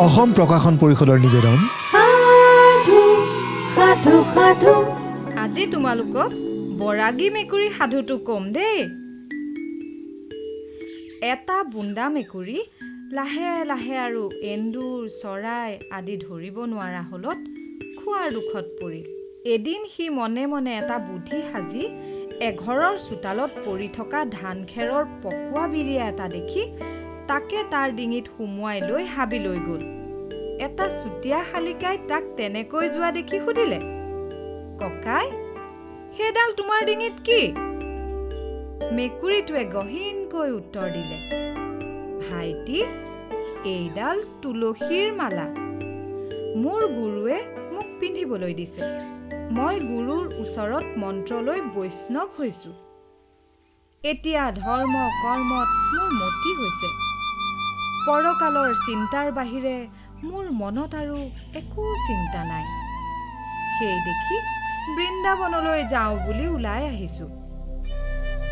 অসম প্ৰকাশন পৰিষদৰ নিবেদন। সাধু সাধু সাধু। আজি তোমালোকক বৰাগী মেকুৰী সাধুটো ক'ম দেই। এটা বোন্দা মেকুৰী লাহে লাহে আৰু এন্দুৰ, চৰাই আদি ধৰিব নোৱাৰা হ'লত খোৱাৰ দুখত পৰিল। এদিন সি মনে মনে এটা বুদ্ধি সাজি এঘৰৰ চোতালত পৰি থকা ধান খেৰৰ পকোৱা বিৰিয়া এটা দেখি তাকে তাৰ ডিঙিত সুমুৱাই লৈ হাবিলৈ গ'ল। এটা চুতীয়া শালিকাই তাক তেনেকৈ যোৱা দেখি সুধিলে, ককাই, সেইডাল তোমাৰ ডিঙিত কি? মেকুৰীটোৱে গহীনকৈ উত্তৰ দিলে, ভাইটি, এইডাল তুলসীৰ মালা। মোৰ গুৰুৱে মোক পিন্ধিবলৈ দিছে। মই গুৰুৰ ওচৰত মন্ত্ৰলৈ বৈষ্ণৱ হৈছোঁ। এতিয়া ধৰ্ম কৰ্মত মোৰ মতি হৈছে। পৰকালৰ চিন্তাৰ বাহিৰে মোৰ মনত আৰু একো চিন্তা নাই। সেই দেখি বৃন্দাবনলৈ যাওঁ বুলি ওলাই আহিছোঁ।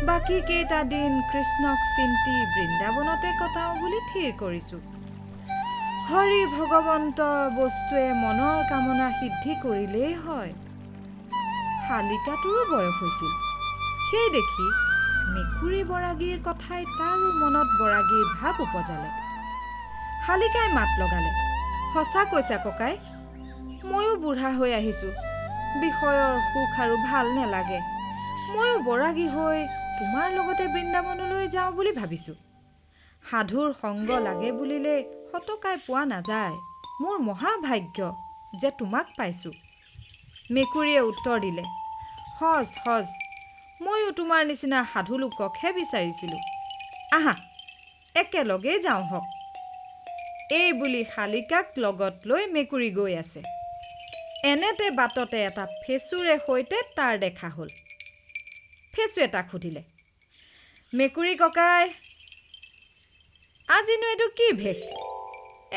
বাকী কেইটা দিন কৃষ্ণক চিন্তি বৃন্দাবনতে কটাওঁ বুলি থিৰ কৰিছোঁ। হৰি ভগৱন্তৰ বস্তুৱে মনৰ কামনা সিদ্ধি কৰিলেই হয়। শালিকাটোৰো বয়স হৈছিল। সেই দেখি মেকুৰী বৰাগীৰ কথাই তাৰো মনত বৰাগীৰ ভাৱ উপজালে। শালিকাই মাত লগালে, সঁচা কৈছা ককাই, ময়ো বুঢ়া হৈ আহিছোঁ। বিষয়ৰ সুখ আৰু ভাল নেলাগে। ময়ো বৰাগী হৈ তোমাৰ লগতে বৃন্দাবনলৈ যাওঁ বুলি ভাবিছোঁ। সাধুৰ সংগ লাগে বুলিলে সতকাই পোৱা নাযায়। মোৰ মহাভাগ্য যে তোমাক পাইছোঁ। মেকুৰীয়ে উত্তৰ দিলে, সজ সজ, ময়ো তোমাৰ নিচিনা সাধু লোককহে বিচাৰিছিলোঁ। আহা, একেলগেই যাওঁ হওক। এই বুলি শালিকাক লগত লৈ মেকুৰী গৈ আছে। এনেতে বাটতে এটা ফেঁচুৰে সৈতে তাৰ দেখা হ'ল। ফেঁচুৱে তাক সুধিলে, মেকুৰী ককাই, আজিনো এইটো কি ভেষ?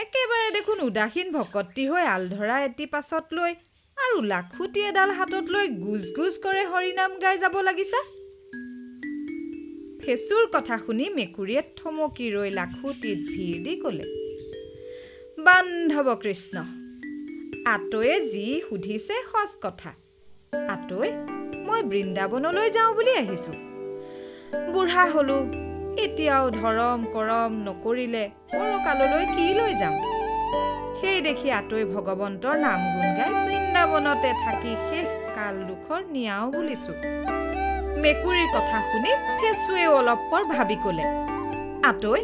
একেবাৰে দেখোন উদাসীন ভকতি হৈ আলধৰা এটি পাছত লৈ আৰু লাখুটি এডাল হাতত লৈ গুজ গুজ কৰে হৰিনাম গাই যাব লাগিছা। ফেঁচুৰ কথা শুনি মেকুৰীয়ে থমকি ৰৈ লাখুটিত ভিৰ দি ক'লে, বান্ধৱ কৃষ্ণ, আতৈয়ে যি সুধিছে সজ কথা। আতৈ, মই বৃন্দাবনলৈ যাওঁ বুলি আহিছোঁ। বুঢ়া হ'লো, এতিয়াও ধৰম কৰম নকৰিলে পৰকাললৈ কি লৈ যাম? সেই দেখি আতৈ ভগৱন্তৰ নাম গুণ গাই বৃন্দাবনতে থাকি শেষ কাল দুখৰ নিয়াও বুলিছোঁ। মেকুৰীৰ কথা শুনি ফেঁচুৱেও অলপ পৰ ভাবি ক'লে, আতৈ,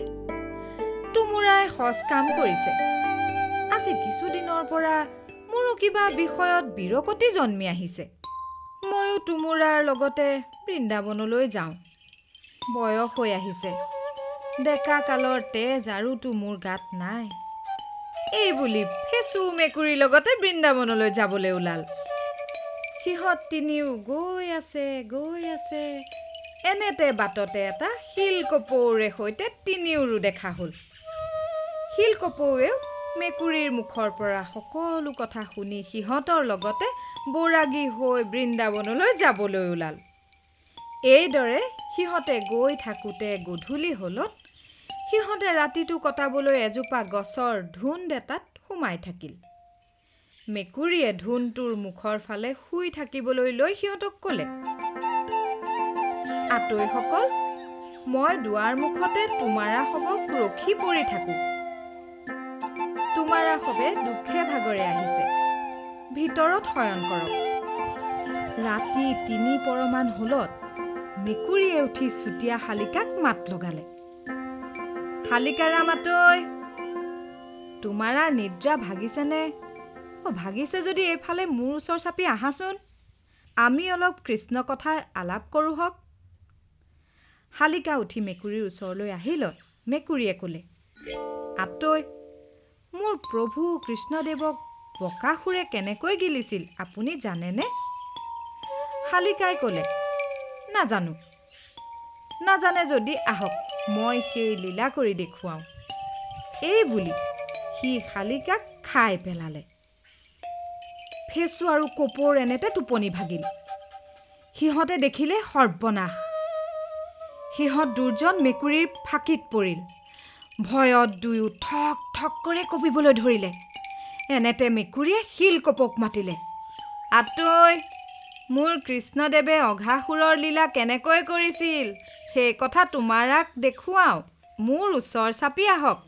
তোমোৰাই সজ কাম কৰিছে। আজি কিছুদিনৰ পৰা মোৰো কিবা বিষয়ত বিৰকতি জন্মি আহিছে। ময়ো তোমোৰাৰ লগতে বৃন্দাবনলৈ যাওঁ। বয়স হৈ আহিছে, ডেকা কালৰ তেজ আৰুতো মোৰ গাত নাই। এই বুলি ফেঁচু মেকুৰীৰ লগতে বৃন্দাবনলৈ যাবলৈ ওলাল। সিহঁত তিনিও গৈ আছে গৈ আছে, এনেতে বাটতে এটা শিল কপৌৰে সৈতে তিনিওৰো দেখা হ'ল। শিল কপৌৱেও মেকুৰীৰ মুখৰ পৰা সকলো কথা শুনি সিহঁতৰ লগতে বৰাগী হৈ বৃন্দাবনলৈ যাবলৈ ওলাল। এইদৰে সিহঁতে গৈ থাকোঁতে গধূলি হ'লত সিহঁতে ৰাতিটো কটাবলৈ এজোপা গছৰ ধুন্দ এটাত সোমাই থাকিল। মেকুৰীয়ে ধুন্দটোৰ মুখৰ ফালে শুই থাকিবলৈ লৈ সিহঁতক ক'লে, আতৈসকল, মই দুৱাৰ মুখতে তোমাৰা সবক ৰখি পৰি থাকোঁ। তোমাৰা সবে দুখে ভাগৰে আহিছে, ভিতৰত শয়ন কৰক। ৰাতি 3 পৰমান হ'লত মেকুৰীয়ে উঠি চুতীয়া শালিকাক মাত লগালে, শালিকাৰাম আতৈ, তোমাৰা নিদ্ৰা ভাগিছেনে? অ, ভাগিছে যদি এইফালে মোৰ ওচৰ চাপি আহাচোন, আমি অলপ কৃষ্ণ কথাৰ আলাপ কৰোঁ হওক। শালিকা উঠি মেকুৰীৰ ওচৰলৈ আহিলত মেকুৰীয়ে ক'লে, আতৈ, মোৰ প্ৰভু কৃষ্ণদেৱক বকাসুৰে কেনেকৈ গিলিছিল আপুনি জানেনে? শালিকাই ক'লে, নাজানো। নাজানে যদি আহক, মই সেই লীলা কৰি দেখুৱাওঁ। এই বুলি সি শালিকাক খাই পেলালে। ফেঁচু আৰু কপৌৰ এনেতে টোপনি ভাগিল। সিহঁতে দেখিলে সৰ্বনাশ। সিহঁত দুৰ্জন মেকুৰীৰ ফাঁকিত পৰিল। ভয়ত দুয়ো ঠক ঠক কৰে কঁপিবলৈ ধৰিলে। এনেতে মেকুৰীয়ে শিল কপৌক মাতিলে, আতৈ, মোৰ কৃষ্ণদেৱে অঘাসুৰৰ লীলা কেনেকৈ কৰিছিল সেই কথা তোমাৰাক দেখুৱাওঁ, মোৰ ওচৰ চাপি আহক।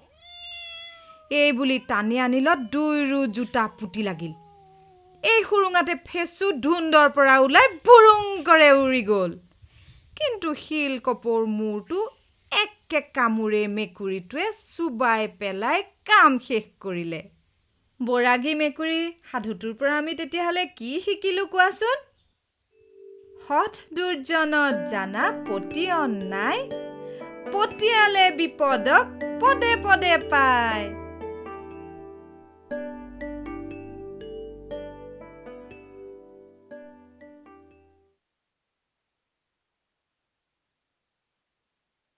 এই বুলি টানি আনিলত দুইৰো জোতা পুতি লাগিল। এই সুৰুঙাতে ফেঁচু ধুন্দৰ পৰা ওলাই ভুৰুং কৰে উৰি গ'ল। কিন্তু শিল কপৌৰ মূৰটো একে কামোৰে মেকুৰীটোৱে চোবাই পেলাই কাম শেষ কৰিলে। বৰাগী মেকুৰী সাধুটোৰ পৰা আমি তেতিয়াহ'লে কি শিকিলোঁ কোৱাচোন? সৎ দুৰ্জনত জানা পতিয়ন নাই, পতিয়ালে বিপদক পদে পদে পায়।